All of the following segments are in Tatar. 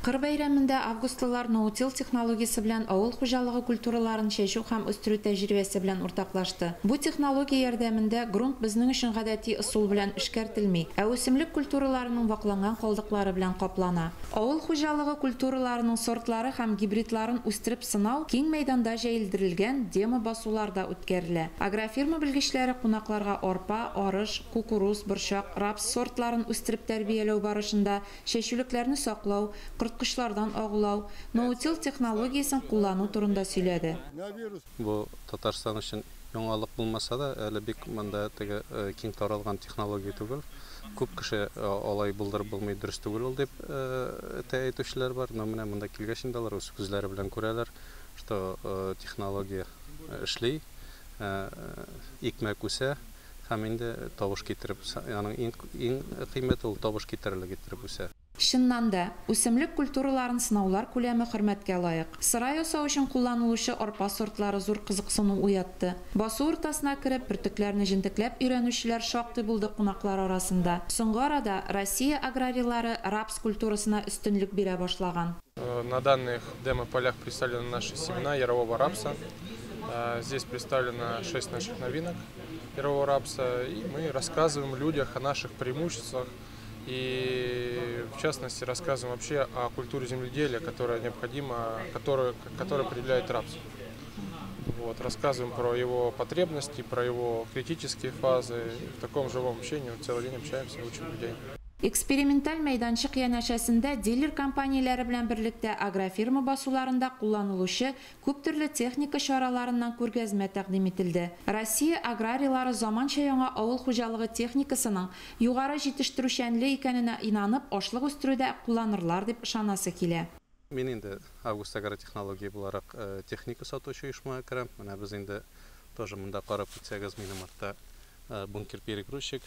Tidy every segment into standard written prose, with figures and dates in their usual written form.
Кыр бәйрәмендә августлылар ноутил технологиясе белән авыл хуҗалыгы культураларын чәчү һәм үстерү тәҗрибәсе белән уртаклашты. Бу технология ярдәмендә грунт безнең өчен гадәти ысул белән эшкәртелми, ә үсемлек культураларының вакланган калдыклары белән каплана. Авыл хуҗалыгы культураларының сортлары һәм гибридларын үстереп сынау киң мәйданда җәелдерелгән демо-басуларда үткәрелә. Агрофирма белгечләре кунакларга арпа, арыш, кукуруз, борчак, рапс сортларын үстереп тәрбияләү барышында чәчүлекләрне саклау, корткычлардан агулау, ноутил технологиясен куллану турында сөйләде. Бу Татарстан өчен яңалык булмаса да, әле бик монда теге киң таралган технология түгел. Күп кеше алай булдырып булмый, дөрес түгел ул дип тә әйтүчеләр бар. Но менә монда килгәч инде алар үз күзләре белән күрәләр, что технология эшли, икмәк үсә һәм инде табыш китереп, аның иң кыйммәте ул табыш китерерлек иттереп үсә. Чыннан да, үсемлек культураларын сынаулар күләме хөрмәткә лаек. Сыра ясау өчен кулланылучы арпа сортлары зур кызыксыну уятты. Басу уртасына кереп, бөртекләрне җентекләп өйрәнүчеләр шактый булды кунаклар арасында. Соңгы арада Россия аграрийлары рапс культурасына өстенлек бирә башлаган. На данных демо-полях представлены наши семена ярового рапса. Здесь представлено 6 наших новинок ярового рапса. И мы рассказываем людях о наших преимуществах. И в частности рассказываем вообще о культуре земледелия, которая необходима, которая определяет рапс. Вот, рассказываем про его потребности, про его критические фазы. В таком живом общении целый день общаемся, учим людей. Эксперименталь мәйданчык янәшәсендә дилер компанияләре белән берлектә агрофирма басуларында кулланылучы күп төрле техника чараларыннан күргәзмә тәкъдим ителде. Россия аграрийлары заманча яңа авыл хуҗалыгы техникасының югары җитештерүчәнле икәненә инанып, ашлык үстерүдә кулланырлар дип ышанасы килә. Мин инде Август агротехнология буларак техника сатучы оешмага керәм. Менә без инде тоже монда карап китсәгез, минем артта бункер-перегрузчик,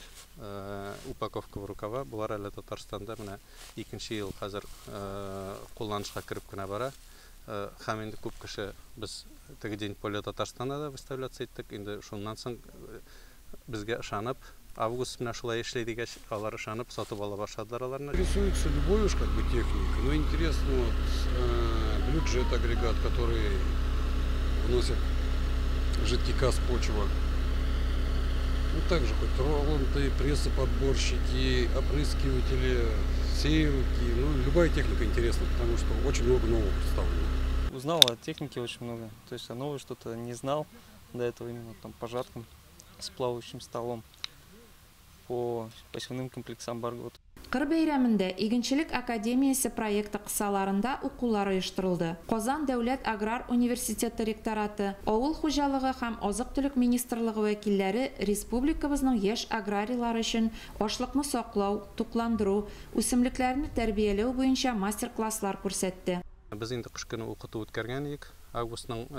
упаковка в рукава. Булар әле Татарстанда менә икенче ел хәзер кулланышка кереп кенә бара. Һәм инде күп кеше без теге день поле Татарстанда да выставляться иттек. Инде шуннан соң безгә ышанып, Август менә шулай эшли дигәч, алар ышанып сатып ала башладылар аларны. Рисуется любой уж как бы техника, но интересно вот бюджет агрегат, который вносит жидкий газ в почву. Ну, также хоть роланты, прессоподборщики, опрыскиватели, сеялки. Ну, любая техника интересна, потому что очень много нового представлено. Узнал о технике очень много. То есть я новое что-то не знал до этого, именно там по жаткам с плавающим столом, по посевным комплексам Баргот. Кыр бәйрәмендә Игенчелек академиясе проекты кысаларында укулар оештырылды. Казан дәүләт аграр университеты ректораты, авыл хуҗалыгы һәм азык-төлек министрлыгы вәкилләре республикабызның яшь аграрийлары өчен ашлыкны саклау, тукландыру, үсемлекләрне тәрбияләү буенча мастер-класслар күрсәтте. Без инде кыш көне укыту үткәргән идек. Августның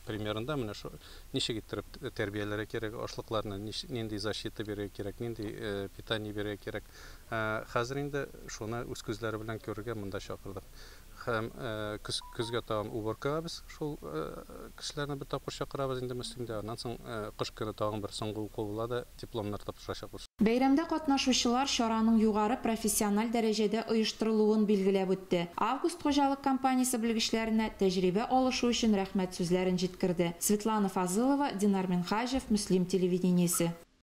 примерында менә шу ничек иттереп тәрбияләргә кирәк, ашлыкларны нинди защита бирергә кирәк, нинди питание бирергә кирәк. Хәзер инде шуны үз күзләре белән күрергә монда чакырдык. Һәм көзгә тагын уборкага без шул кешеләрне бер тапкыр чакырабыз инде Мөслимдә. Аннан соң кыш көне тагын бер соңгы уку була да дипломнар тапшырачакбыз. Бәйрәмдә катнашучылар чараның югары профессиональ дәрәҗәдә оештырылуын билгеләп үтте. Август хуҗалык компаниясе белгечләренә тәҗрибә алышу өчен рәхмәт сүзләрен җиткерде. Светлана Фазылова, Динар Минхаҗев, Мөслим телевидениесе.